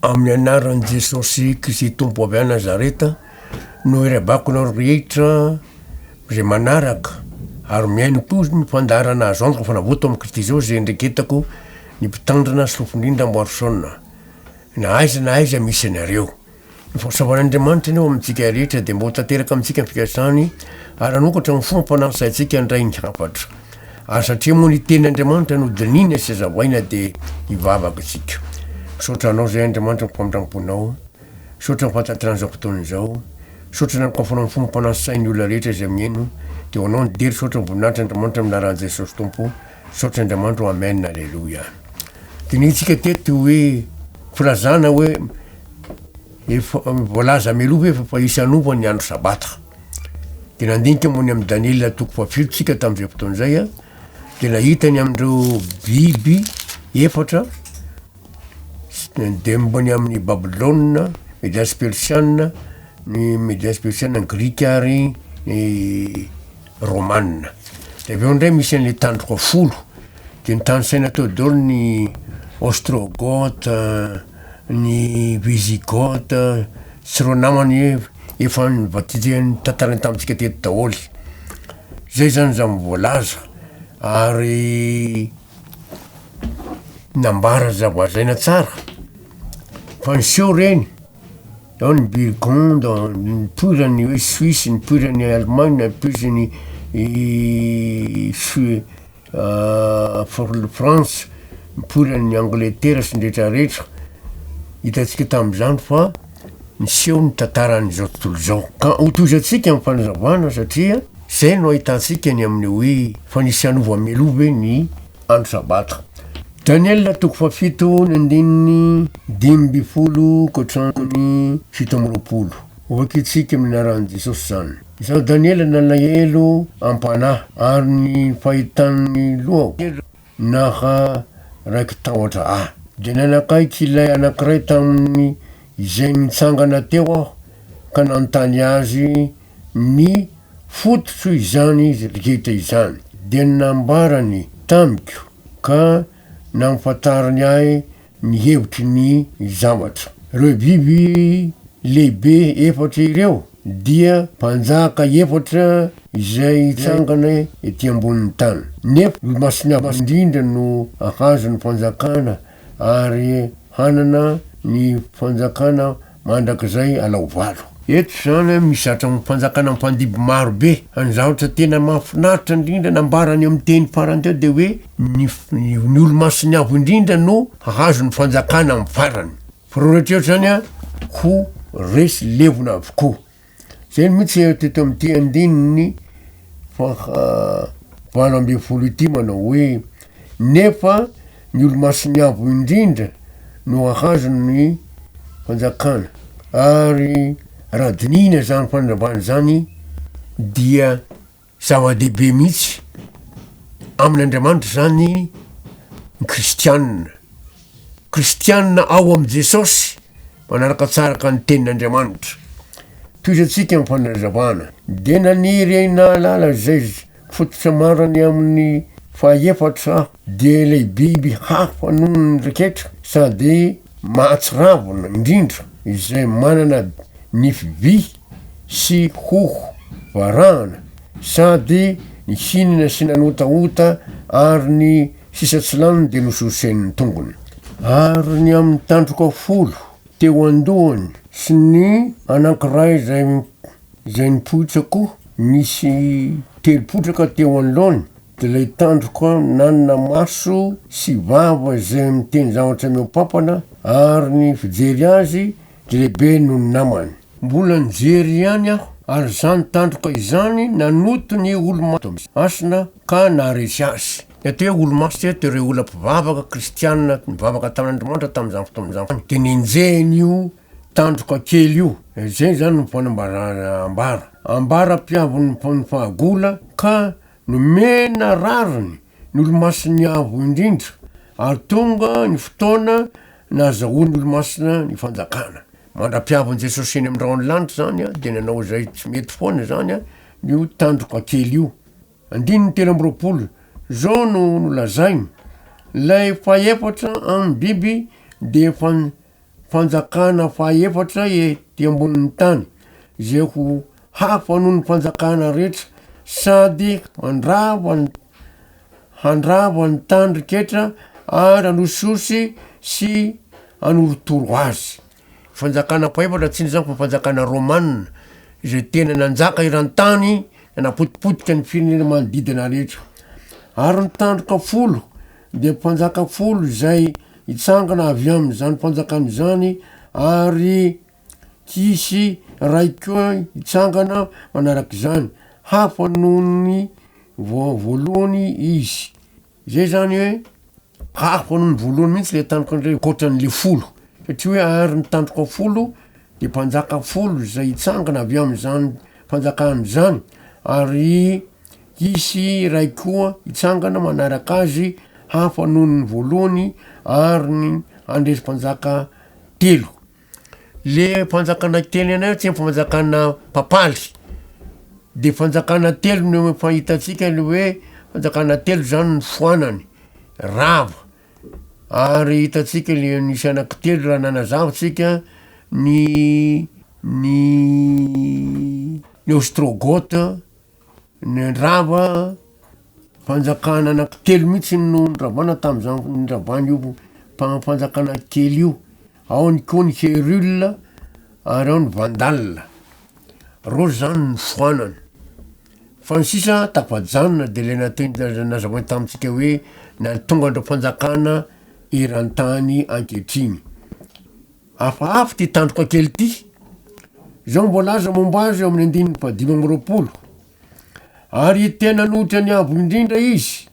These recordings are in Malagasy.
Amin'ny anaran'i Jesosy Kristy Tompo avy any Nazareta no iarabako anareo rehetra izay manaraka ary mihaino koa ny fandaharana azo antoka fanavota ao amin'i Kristy Jesosy izay indreketako ny mpitandrina Solofo Indrindra Amboarison na aiza na aiza misy anareo. Ny fahasoavan'Andriamanitra anie ho amintsika rehetra dia mba ho tanteraka amintsika ny fikasany ary hanokatra ny fo am-panahy saintsika handray ny hafatra. Ary satria moa ny tenin'Andriamanitra no dinihina sy hazavaina dia hivavaka isika. Misaotra Anao izay Andriamanitra ny famindram-ponao. Misaotra ny fahatanteran'izao fotoana izao. Misaotra nanokafanao ny fo am-panahy sy sain'ny olona rehetra izay mihaino. Dia ho Anao ny dera, saotra ny voninahitra Andriamanitra amin'ny anaran'i Jesosy Tompo. Misaotra Andriamanitra o Amen Aleloia. Dinihintsika teto hoe filazana hoe efa voalaza mialoha ve fa hisy hanova ny andro sabata. Dia nandinika moa ny amin'i Daniela toko fahafito tsika tamin'izay fotoana izay a, dia nahita ny amin'ireo biby efatra dia momba ny amin'i Babylona, Media sy Persiana, ny Media sy Persiana, ny Grika ary ny Romana. Dia avy eo indray misy an'ilay tandroka folo, dia notanisaina teo daholo ny Ostrogoth, ny Visigoth sy ireo namany efa nivatitihany tantarainy tamintsika teto daholo. Zay zany zany voalaza ary nambara zavazaina tsara fa niseho reny. Ao ny Burgonde, nipoiran'ny hoe Suisse, nipoiran'ny Allemagne, nipoiran'ny Sui- France, nipoiran'ny Angletera sy ny rehetra rehetra. Hitantsika tamin'izany fa niseho ny tantaran'izao tontolo izao. Ka hotohizantsika ny fanazavana satria zay no ahitantsika ny amin'ny hoe fa nisy hanova mialoha ve ny andro sabata. Daniela toko fahafito ny andininy 15 ka hatramin'ny 27. Hovakintsika amin'ny anaran'i Jesosy izany. Izaho Daniela nalahelo am-panahy, ary ny fahitan'ny lohako naha raiki-tahotra ahy. Dia nanakaiky ilay anankiray tamin'ny izay nitsangana teo aho ka nanontany azy ny fototro izany rehetra izany. Dia nambarany tamiko ka nampahafantariny ahy ny hevitry ny zavatra. Ireo biby lehibe efatra ireo dia mpanjaka efatra izay hitsangana ety ambonin'ny tany. Nefa ny Olomasin'ny Avo Indrindra no hahazo ny fanjakana ary hanana ny fanjakana mandrakizay alao valo. Eto izany misy zatra fanjakana mifandimby maro be, fa ny zavatra tena mahafinaritra indrindra nambarany amin'ny teny farany teo dia hoe ny ny olomasin'ny avo indrindra no hahazo ny fanjakana amin'ny farany, fa ireo rehetra ireo zany an ho resy levona avokoa. Zay mihitsy teto amin'ity andininy faha 18 ity manao hoe, Nefa ny Olomasin'ny Avo Indrindra no hahazo ny fanjakana. Ary raha dinihina izany fanazavana izany dia zava-dehibe mihitsy amin'Andriamanitra izany ny kristianina. Kristianina ao amin'i Jesosy manaraka tsaraka ny tenin'Andriamanitra. Tohizantsika ny fanazavana. Dia naniry nahalala izay fototra marina amin'ny fahaefatra aho, dia ilay biby hafa noho ny rehetra sady mahatsiravina indrindra, izay manana nify vy sy hoho varahana, sady nihinana sy nanotaota ary ny sisa tsy laniny dia nosorosen'ny tongony. Ary ny amin'ny tandroka folo teo an-dohany sy ny anankiray izay izay nipoitra koa, nisy telo potraka teo anoloany, dia ilay tandroka nanana maso sy vava izay miteny zavatra mihoa-pampana, ary ny fijery azy dia lehibe noho ny namany. Mbola nijery ihany aho, ary izany tandroka izany nanoto ny olo-masina ka naharesy azy. Ny atao hoe olo-masina eto dia ireo olona mpivavaka kristiana nivavaka tamin'Andriamanitra tamin'izany fotoana izany, dia nenjehin'io tandroka kely io. Izay izany no fanambarana ambara. Ambara mpiavon'ny ny fahagola ka nomena rariny ny olomasin'ny Avo Indrindra ary tonga ny fotoana nahazahoan'ny olomasina ny fanjakana. Mandra-piavin'i Jesosy eny amin'ny rahon'ny lanitra izany dia nanao izay tsy mety foana izany io tandroka kely io. Andininy 23, Izao no nolazainy, Ilay fahefatra amin'ny biby dia efa. fanjakana fahaefatra ety ambonin'ny tany, izay ho hafa noho ny fanjakana rehetra sady handrava ny handrava ny tany reketra ary hanosihosy sy hanorotoro azy. Fanjakana fahefatra tsy inona izany fa fanjakana romana izay tena nanjaka eran-tany nanapotipotika ny firenena manodidina rehetra. Ary ny tandroka folo dia mpanjaka folo izay hitsangana avy amin'izany fanjakana izany ary hisy ray koa hitsangana manaraka izany, hafa noho ny vao voalohany izy. Zay zany hoe hafa noho ny voalohany mihitsy le tandroka ndray ankoatran'le folo, satria hoe ary ny tandroka folo de mpanjaka folo zay hitsangana avy am'zany fanjakana izany ary hisy iray koa hitsangana manaraka azy hafa noho ny voalohany ary ny handresy mpanjaka telo. Le fanjakana telo ianay tsy fanjakana papaly de fanjakana telo no efa hitantsika le hoe fanjakana telo zany no foanany, rava, ary hitantsika le nisy anaky telo raha nanazava tsika ny ny ny Ostrogothe ny rava, fanjakana anaky telo mihitsy no noravana tam'zany niravan'io mpa- fanjakana kely io, ao ny koa ny Herule ary ao ny Vandale, reo zany nofoanana, fa ny sisa tafajanona de le nateny nazavainy tamitsika hoe nahatonga an'reo fanjakana eran-tany ankehitriny. Hafahafa ty tandroka kely ty, zao ny voalaza momba azy eo amin'ny andininy fahadimy amby roapolo, Ary tena nanohitra ny Avo Indrindra izy,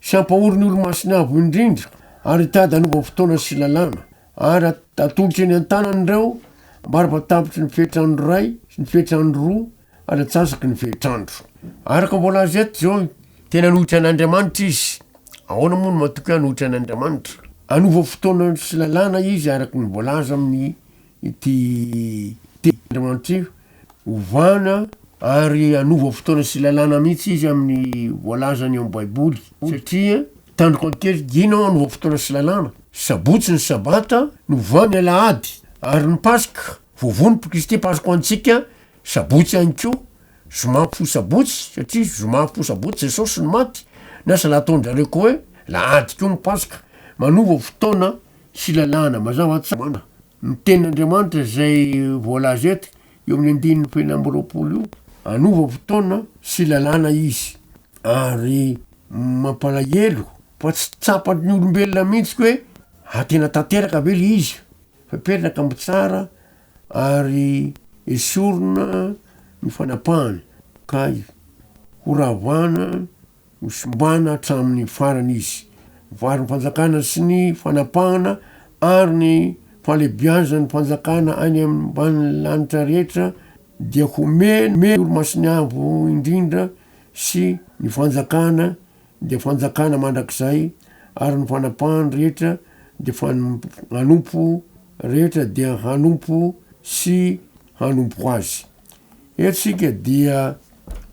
sy hampahory ny olo-masin'ny Avo Indrindra, ary hitady hanova fotoana sy lalàna, ary hatolotra eny an-tanany ireo ambara-patapitry ny fetr'andro iray sy ny fetr'andro roa ary antsasaky ny fetr'andro. Araka ny voalaza eto izao, tena hanohitra an'Andriamanitra izy. Ahoana moa no matoky hoe hanohitra an'Andriamanitra? Hanova fotoana sy lalàna izy araka ny voalaza amin'ny ity tenin'Andriamanitra io, ovana ary hanova fotoana sy lalàna mihitsy izy amin'ny voalazany ao amin'ny baiboly satria tandroka kely inona moa hanova fotoana sy lalàna? Sabotsy ny sabata, novana ny alahady ary ny paska, voavono Kristy paska ho antsika, sabotsy ihany koa, zoma fo sabotsy satria zoma fo sabotsy Jesosy no maty, na sahala ataon-drareo koa hoe lahady koa ny paska, manova fotoana sy lalàna mazava tsara ny tenin'Andriamanitra izay voalaza eto eo amin'ny andininy fahenina amby roapolo io, hanova fotoana sy lalàna izy ary mampalahelo fa tsy tsapan'ny olombelona mihitsy hoe ah tena tanteraka ve le izy fa mipetraka mitsara ary esorina ny fanapahana ka horavana Ho simbana hatramin'ny farany izy. Ary ny fanjakana sy ny fanapahana ary ny fahalehibiazan'ny fanjakana any ambanin'ny lanitra rehetra dia homena Olomasin'ny Avo Indrindra sy ny fanjakana dia fanjakana mandrakizay ary ny fanapahany rehetra dia hanompo rehetra dia hanompo sy hanompo azy. Eto isika dia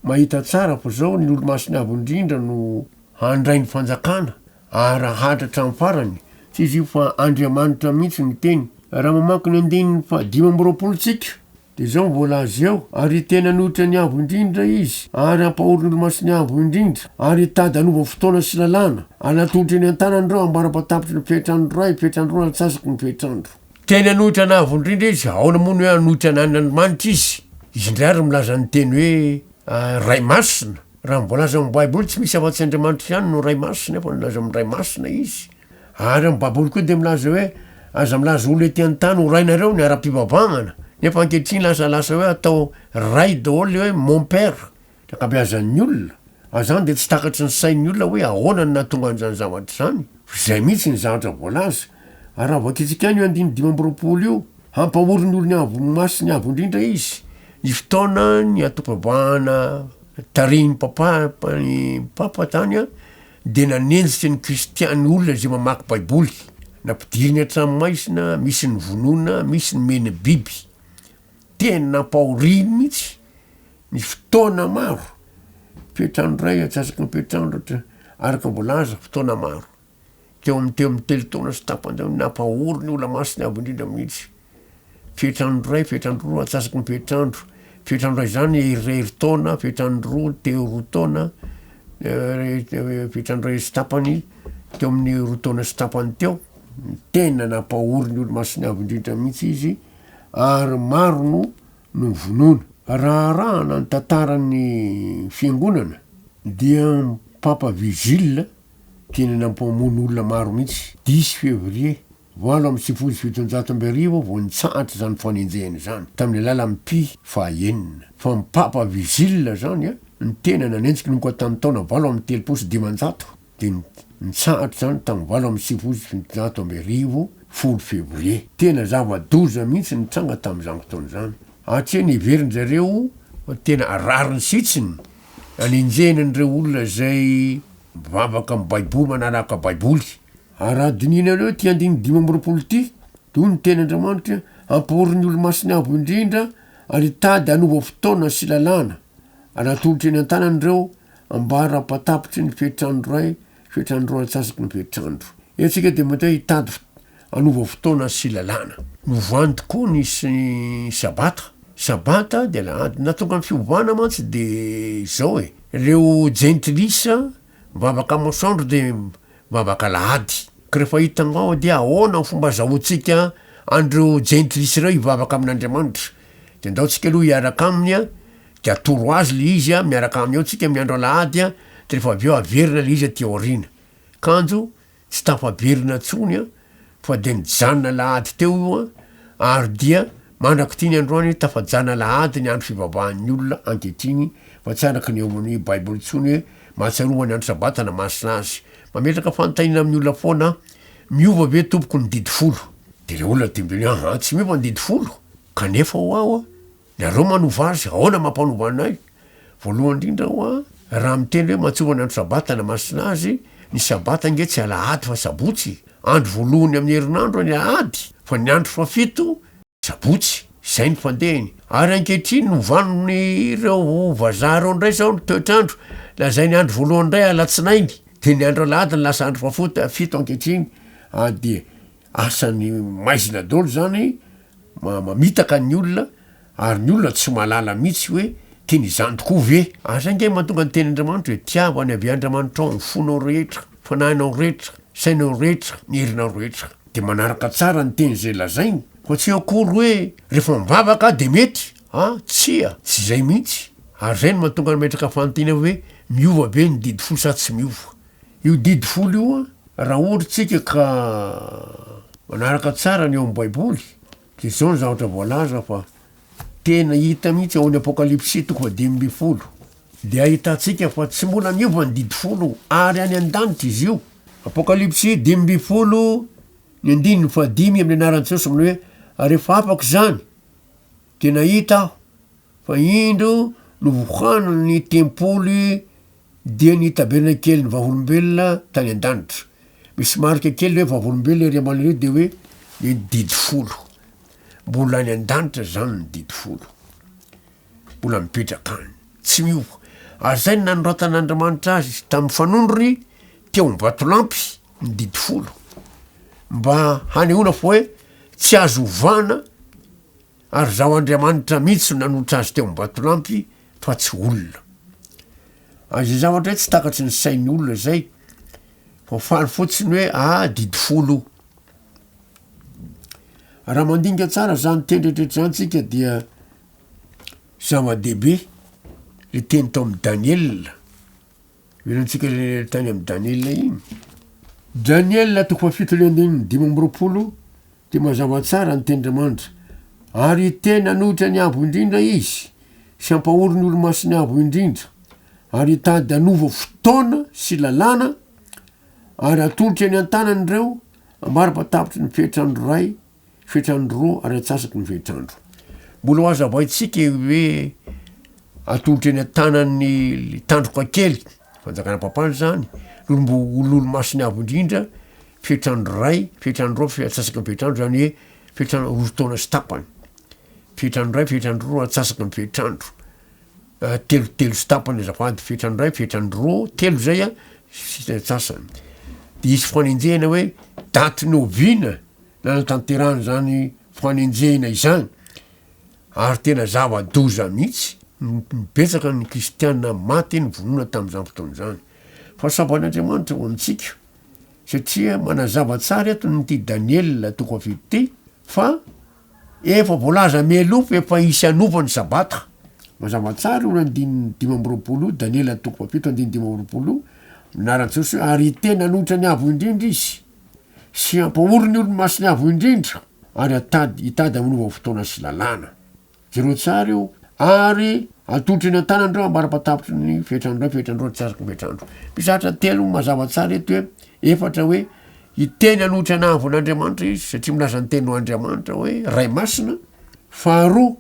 mahita tsara fa zao ny olomasina avo indrindra no handray ny fanjakana ary haharitra hatramin'ny farany, tsy izy io fa Andriamanitra mihitsy no miteny. Raha mamaky ny andininy faha-25 tsika de zao ny voalaza eo, ary tena hanohitra ny avo indrindra izy, ary hampahory ny olomasiny avo indrindra, ary hitady hanova fotoana sy lalàna, ary natolotra eny an-tanan'ireo ambara-patapitry ny fetr'andro iray, fetr'andro roa, antsasaky ny fetr'andro. Teny hanohitra an'Avo Indrindra izy, ahoana moa no hoe hanohitra an'Andriamanitra izy? Izy indray ary milaza ny teny hoe Ray Masina. Raha ny voalaza ao amin'ny Baiboly, tsy misy afa-tsy Andriamanitra ihany no Ray Masina, nefa milaza amin'ny Ray Masina izy. Ary amin'ny Baiboly koa dia milaza hoe aza milaza olona ety an-tany ho rainareo ny ara-pivavahana, nefa ankehitriny lasa lasa hoe atao ray daholo le hoe mon père. Ny ankabeazan'ny olona. Ary izany dia tsy takatry ny sain'ny olona hoe ahoana no nahatonga an'izany zavatra izany. Fa izay mihitsy ny zavatra voalaza. Ary raha vakintsika ihany io andininy 25 io, hampahory ny olony avo masiny avo indrindra izy. Ny fotoana ny antompivavahana tarihin'ny papa, ny papa tany an, dia nanenjika ny kristiana, ny olona izay mamaky baiboly. Nampidiriny hatramin'ny maizina, misy ny vonoina, misy ny mena biby. Tena nampahoriany mihitsy. Ny fotoana maro, fetr'andro iray, antsasaky ny fetr'andro ohatra, araka ny voalaza, fotoana maro. Teo amin'ny teo amin'ny telo taona sy tapany teo, nampahory ny olona masina avo indrindra mihitsy. Fetr'andro iray, fetr'andro roa, antsasaky ny fetr'andro. Fetr'andro iray izany iray herintaona, fetr'andro roa teo roa taona, fetr'andro iray sy tapany, teo amin'ny roa taona sy tapany teo. Tena nampahory ny olo-masina avo indrindra mihitsy izy ary maro no novonoina. Raha arahana ny tantaran'ny fiangonana dia Papa Vigile tena nampamono olona maro mihitsy. Dix février 1798 vao nitsahatra izany fanenjehana izany tamin'ny alalan'ny Pie faha-enina. Fa ny Papa Vigile izany no tena nanenjika nanomboka tamin'ny taona 538. Dia nitsahatra izany tamin'ny 1798, folo fevrier. Tena zava-doza mihitsy ny nitranga tamin'izany fotoana izany. Hatria neverin-dry zareo fa tena rariny sy hitsiny hanenjehina an'ireo olona izay mivavaka amin'ny Baiboly, manaraka Baiboly. Ary raha dinihinareo ity andininy 25 ity, dia hoy ny tenin'Andriamanitra, Hampahory ny olo-masina avo indrindra ary hitady hanova fotoana sy lalàna, ary hatolotra eny an-tanany ireo Ambara-patapitry ny fetr'andro iray, fetr'andro roa antsasaky ny fetr'andro. Eto isika dia mety hoe hitady hanova fotoana sy lalàna. Novany tokoa ny sabata. Sabata dia alahady. Nahatonga ny fiovana mantsy dia izao e, ireo jentilisa mivavaka masoandro dia mivavaka alahady. Ka rehefa hitanao dia ahoana ny fomba azahoantsika an'ireo jentilisa ireo hivavaka amin'Andriamanitra? Dia ndao tsika aloha hiaraka aminy an, de atoro azy le izy an, miaraka aminy eo tsika amin'ny andro alahady an, de rehefa avy eo averina le izy aty aoriana. Kanjo tsy tafaverina intsony an, fa de nijanona alahady teo io an, ary dia mandrak'ity ny androany tafajanona alahady ny andro fivavahan'ny olona ankehitriny fa tsy araka ny ao amin'ny baiboly intsony hoe mahatsiarova ny andro sabata na masina azy. Mametraka fanontaniana amin'ny olona foana aho, miova ve tompoko ny didy folo? De le olona de miteny hoe aha tsy miova ny didy folo. Kanefa ho'aho, nareo manova azy, ahoana mampanova anay? Voalohany indrindra ho'a, raha miteny hoe mahatsiaro ny andro sabata na masina azy, ny sabata ange tsy alahady fa sabotsy, andro voalohany amin'ny herinandro ny alahady, fa ny andro fahafito sabotsy, izay ny fandehany. Ary ankehitriny novan'ireo vazaha ireo indray izao ny toetr'andro, lazainy andro voalohany indray alatsinainy, dia ny andro alahady no lasa andro fahafito fito ankehitriny, ary dia asan'ny maizina daholo izany mamitaka ny olona ary ny olona tsy mahalala mihitsy hoe tena izany tokoa ve? Ary zay nge mahatonga ny tenin'Andriamanitra hoe tiavo any avy Andriamanitrao ny fonao rehetra, fanahinao rehetra, sainao rehetra, ny herinao rehetra. De manaraka tsara ny teny izay lazainy fa tsy akory hoe rehefa mivavaka aho de mety a! Tsia, tsy izay mihitsy. Ary zay no mahatonga nametraka fanontaniana hoe miova ve ny didy folo sa tsy miova? Io didy folo io an, raha ohatra tsika ka manaraka tsara ny ao amin'ny baiboly de zao ny zavatra voalaza fa tena hita mihitsy ao amin'ny apokalypsy toko faha-15 de ahitantsika fa tsy mbola niova ny didy folo ary any an-danitra izy io. Apokalypsy 15 ny andininy fahadimy amin'ny anaran'i Jesosy manao hoe ary rehefa afaka izany de nahita aho fa indro novohana ny tempoly dia ny tabernakelin'ny Vavolombelona tany an-danitra. Misy marika kely hoe Vavolombelona ery ambany ery dia hoe ny didy folo. Mbola any an-danitra izany ny didy folo. Mbola mipetraka any. Tsy miova. Ary izay no nanoratan'Andriamanitra azy tamin'ny fanondrony teo amin'ny vatolampy ny didy folo. Mba hanehoana fa hoe tsy azo ovana ary Izaho Andriamanitra mihitsy no nanolotra azy teo amin'ny vatolampy fa tsy olona. Ary izay zavatra hoe tsy takatry ny sain'ny olona izay fa faly fotsiny hoe ah didy folo. Raha mandinika tsara zany teny rehetrarehetra zany tsika dia zava-dehibe le teny tao amin'ny Daniela. Verentsika le tany amin'ny Daniela iny. Daniela toko fahafito le andininy 25 dia mazava tsara ny tenin'Andriamanitra, Ary hiteny hanohitra ny Avo Indrindra izy, sy hampahory ny olo-masin'ny Avo Indrindra, ary hitady hanova fotoana sy lalàna, ary hatolotra eny an-tanany ireo ambara-patapitry ny fetr'andro iray, fetr'andro roa, ary antsasaky ny fetr'andro. Mbola ho hazavaintsika io hoe atolotra eny an-tanan'ny tandroka kely, fanjakana papaly izany, ny olom-bo-olo-masin'ny Avo Indrindra, Fetr'andro iray, fetr'andro roa, fe- antsasaky ny fetr'andro, zany hoe fetr'andro roa taona sy tapany. Fetr'andro iray, fetr'andro roa, antsasaky ny fetr'andro. Telo telo sy tapany azafady, fetr'andro iray, fetr'andro roa, telo zay an, sy antsasany. de hisy fanenjehana hoe daty ny oviana nanatanterahana izany fanenjehina izany, ary tena zava-doza mihitsy, betsaka ny kristiana maty novonoina tamin'izany fotoana izany. Fahasoavan'Andriamanitra ho amintsika, satria manazava tsara eto ny ity Daniela toko fahafito ity fa Efa voalaza mialoha fa efa hisy hanova ny sabata. Mazava tsara io andininy 25 io, Daniela toko fahafito andininy 25 io, anaran'i Jesosy hoe ary hiteny hanohitra ny Avo Indrindra izy, sy hampahory ny olo-masin'ny Avo Indrindra, ary hatady hitady hanova fotoana sy lalàna. Jereo tsara io, ary atolotry ny an-tanany ireo ambara-patapitry ny fetr'andro iray, fetr'andro roa, antsasaky ny fetr'andro. Misy zavatra telo mazava tsara eto hoe, efatra hoe, hiteny hanohitra ny haavon'Andriamanitra izy, satria milaza ny teny ho Andriamanitra hoe Ray Masina. Faharoa,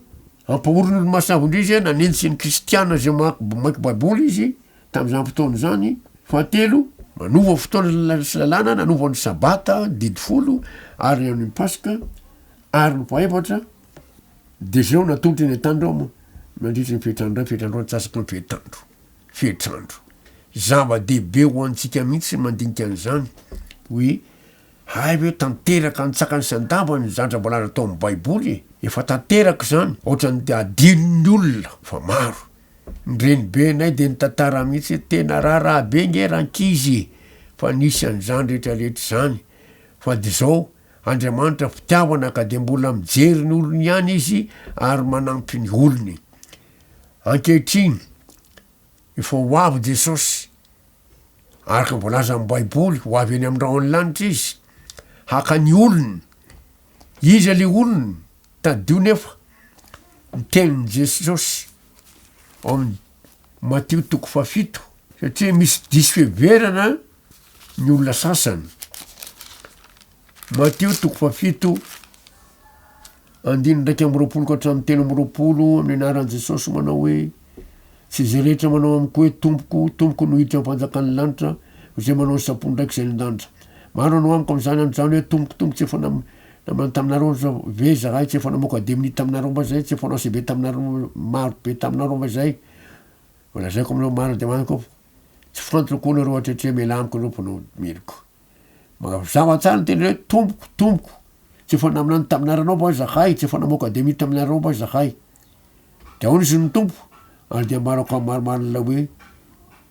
hampahory ny olo-masina avo indrindra izy, nanenjika ny kristiana izay mamaky baiboly izy tamin'izany fotoana izany. Fahatelo, manova fotoana sy lalàna, nanova ny sabata, ny didy folo, ary ny amin'ny paska. Ary ny fahefatra, Dia izao natolotra eny an-tany ireo moa, nandritra ny fetr'andro iray, fetr'andro roa, antsasaky ny fetr'andro. Fetr'andro. Zava-dehibe ho antsika mihitsy ny mandinika an'izany, hoe hay ve tanteraka an-tsakany sy an-davany ny zavatra voalaza tao amin'ny Baiboly e? Efa tanteraka izany, ohatran'ny adinon'ny olona fa maro. Ny renibenay dia nitantara mihitsy hoe tena raharaha be nge rankizy e, fa nisy an'izany rehetrarehetra izany, fa dia izao Andriamanitra fitiavana ka dia mbola mijery ny olony ihany Izy ary manampy ny olony. Ankehitriny, efa ho avy Jesosy, araka ny voalazan'ny Baiboly, ho avy eny amin'ny rahon'ny lanitra Izy, haka ny olony. Iza le olony? Tadidio nefa ny tenin'i Jesosy ao amin'ny Matio toko fahafito, satria misy diso fiheverana ny olona sasany. Matio toko fahafito, andininy 21 ka hatramin'ny 23, amin'ny anaran'i Jesosy manao hoe, Tsy izay rehetra manao amiko hoe, Tompoko, Tompoko no hiditra amin'ny fanjakan'ny lanitra, fa izay manao ny sitrapon'ny Raiko izay any an-danitra. Maro hanao amiko amin'izany andro izany hoe, Tompoko, Tompoko, tsy efa namana taminareo ve izahay, tsy efa namoaka demonia taminareo va izahay, tsy efa nanao asa be taminareo maro be taminareo va izahay? Fa lazaiko aminareo marina dia marina koa, Tsy fantatro akory nareo hatrehatrea mialà amiko nareo mpanao meloka. Mazava tsara ny teny hoe tompoko, tompoko, tsy efa naminany tamin'ny va izahay, tsy efa namoaka demony tamin'ny va izahay. De ahoana izy ny Tompo? Ary dia ambarako amin'ny marimarina ilay hoe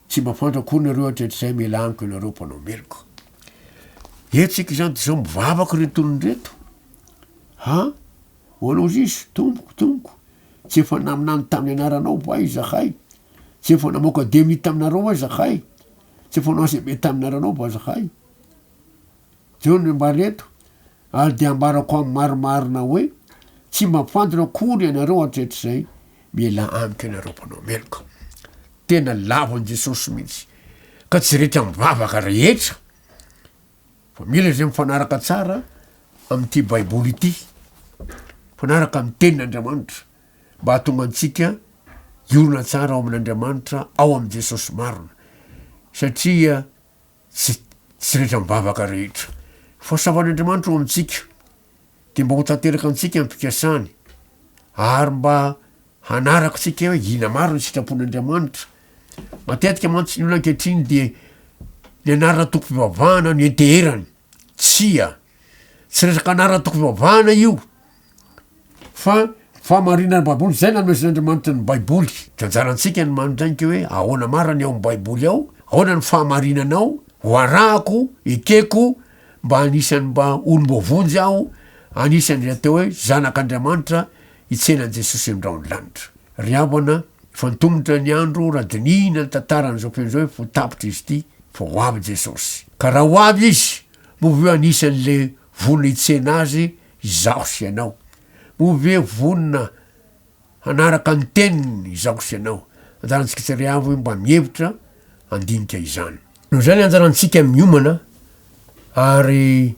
tsy mba fantatro akory nareo hatrehatrizay mialà amiko ianareo mpanao meloka. Eto tsika izany de zao mivavaka ireto olona ireto. Ha? Hoanao izy, tompoko, tompoko, tsy efa naminany tamin'ny anaranao va izahay? Tsy efa namoaka demony taminareo va izahay? Tsy efa nanao asa be taminareo va izahay? Jereo ny ambara eto, ary dia ambarako amin'ny marimarina hoe, tsy mba fantatra akory ianareo hatrehatrizay, mialà amiko ianareo mpanao meloka. Tena lavin'i Jesosy mihitsy, ka tsy rehetra mivavaka rehetra, fa mila izay mifanaraka tsara amin'ity Baiboly ity, mifanaraka amin'ny tenin'Andriamanitra. mba hahatonga antsika hiorina tsara ao amin'Andriamanitra ao amin'i Jesosy marina, satria tsy tsy rehetra mivavaka rehetra. Fahasoavan'Andriamanitra ao amintsika dia mba ho tanteraka amintsika ny fikasany ary mba hanaraka antsika hoe inona marina ny sitrapon'Andriamanitra. Matetika mantsy ny olona ankehitriny dia ny anarana tompom-pivavahana no ianteherany. Tsia, tsy resaka anarana tompom-pivavahana io. Fa fahamarinan'ny Baiboly, izay nanomezan'Andriamanitra ny Baiboly. Dia anjarantsika ny manondranika hoe ahoana marina ny ao amin'ny Baiboly ao, ahoana ny fahamarinana ao, ho arahako, ekeko, mba anisan'ny mba olom-boavonjy aho, anisan'izay atao hoe zanak'Andriamanitra hitsena an'i Jesosy amin'ny rahon'ny lanitra. Ry havana, efa antomotra ny andro raha dinihina ny tantaran'izao fiainana izao, efa ho tapitra izy ity, fa ho avy Jesosy. Ka raha ho avy Izy, moa ve anisan'ilay vonona hitsena Azy izaho sy ianao. Moa ve vonona hanaraka ny teniny izaho sy ianao? Anjarantsika tsirairay avy mba mihevitra handinika izany. Noho izany anjarantsika miomana ary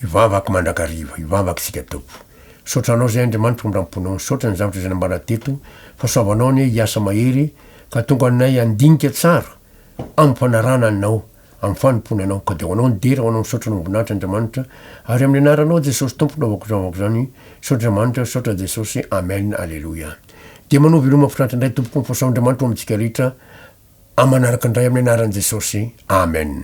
hivavaka mandrakariva. Hivavaka isika Tompo. Misaotra Anao izay Andriamanitra famindram-ponao. Misaotra ny zavatra izay nambara teto. Fahasoavanao anie hiasa mahery ka tonga anay handinika tsara amin'ny fanarahana Anao. Amin'ny fanompoana Anao, ka dia ho Anao ny dera, ho Anao ny saotra no voninahitra Andriamanitra, ary amin'ny Anaranao Jesosy Tompo no anaovako izany vavaka izany, Misaotra Andriamanitra, misaotra Jesosy, Amen, Aleloia. Dia manohy veloma finaritra indray Tompoko ny fahasoavan'Andriamanitra ho amintsika rehetra, amanaraka indray amin'ny Anaran'i Jesosy, Amen.